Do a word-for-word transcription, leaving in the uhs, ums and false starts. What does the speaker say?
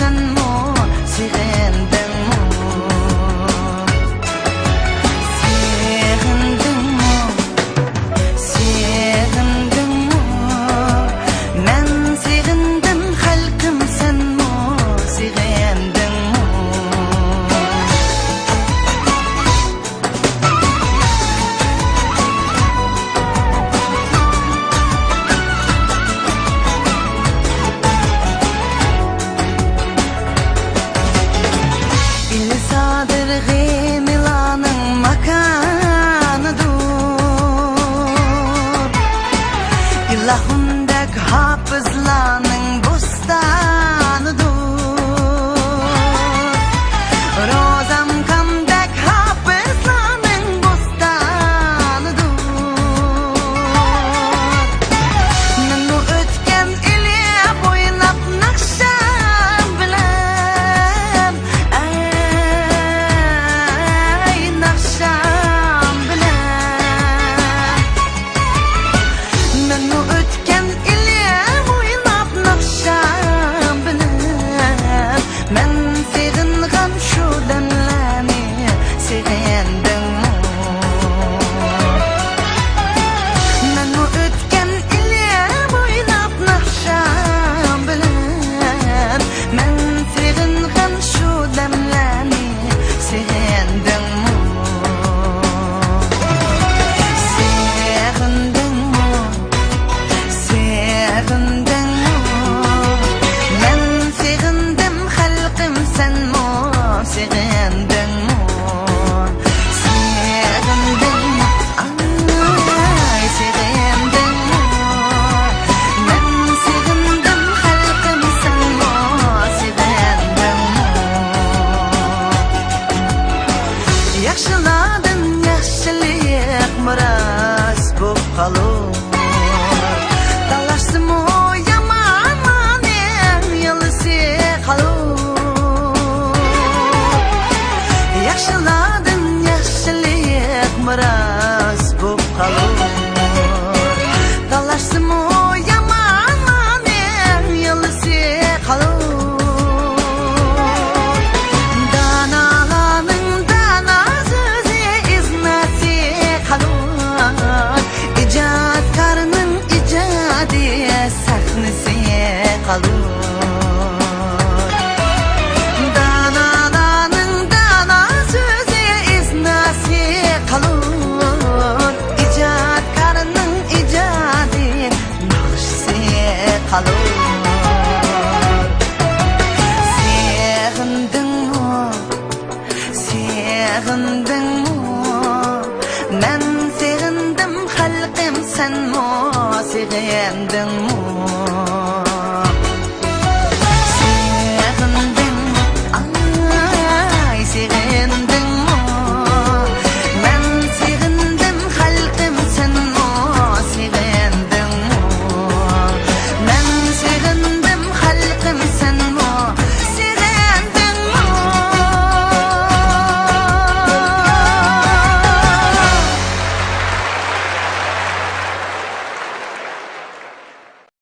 سەنمۇ سېغىندىڭمۇ؟ سېغىندىڭمۇ؟ سېغىندىڭمۇ؟ مەن سېغىندىم خەلقىم، سەنمۇ سېغىندىڭمۇ؟ ئىلى سادىر غېنىلارنىڭ ماكانىدۇر. ئىلاھۇندەك ھاپىزلارنىڭ بوستانىدۇر. روزامكامدەك ھاپىزلارنىڭ بوستانىدۇر. مەنمۇ ئۆتكەن ئىلى بويلاپ ناخشا بىلەن، ئەي ناخشام بىلەن. مەنمۇ ئۆتكەن ئىلى بويلاپ ناخشام بىلەن، مەن سېغىنغان شۇ دەملەرنى سېغىندىڭمۇ؟ مەنمۇ ئۆتكەن ئىلى بويلاپ ناخشام بىلەن، مەن سېغىنغان شۇ دەملەرنى سېغىندىڭمۇ؟ سېغىندىڭمۇ؟ سېغىندىڭمۇ؟ مەن سېغىندىم خەلقىم، سەنمۇ سېغىندىڭمۇ؟ سېغىندىڭمۇ؟ ئاي، سېغىندىڭمۇ؟ مەن سېغىندىم خەلقىم، سەنمۇ سېغىندىڭمۇ؟ ياخشىلاردىن ياخشىلىق مىراس بوپ قالۇر. تالاشسىمۇ يامانلارنىڭ يالىسى قالۇر. ياخشىلاردىن ياخشىلىق مىراس بوپ قالۇر. تالاشسىمۇ يامانلارنىڭ يالىسى قالۇر. دانالارنىڭ دانا سۆزى ئىزناسى قالۇر. ئىجادكارنىڭ ئىجادىي سەھنىسى قالۇر. دانالارنىڭ دانا سۆزى ئىزناسى قالۇر. ئىجادكارنىڭ ئىجادىي ناخشىسى قالۇر. سېغىندىڭمۇ؟ سېغىندىڭمۇ؟ مەن سېغىندىم خەلقىم، سەنمۇ سېغىندىڭ؟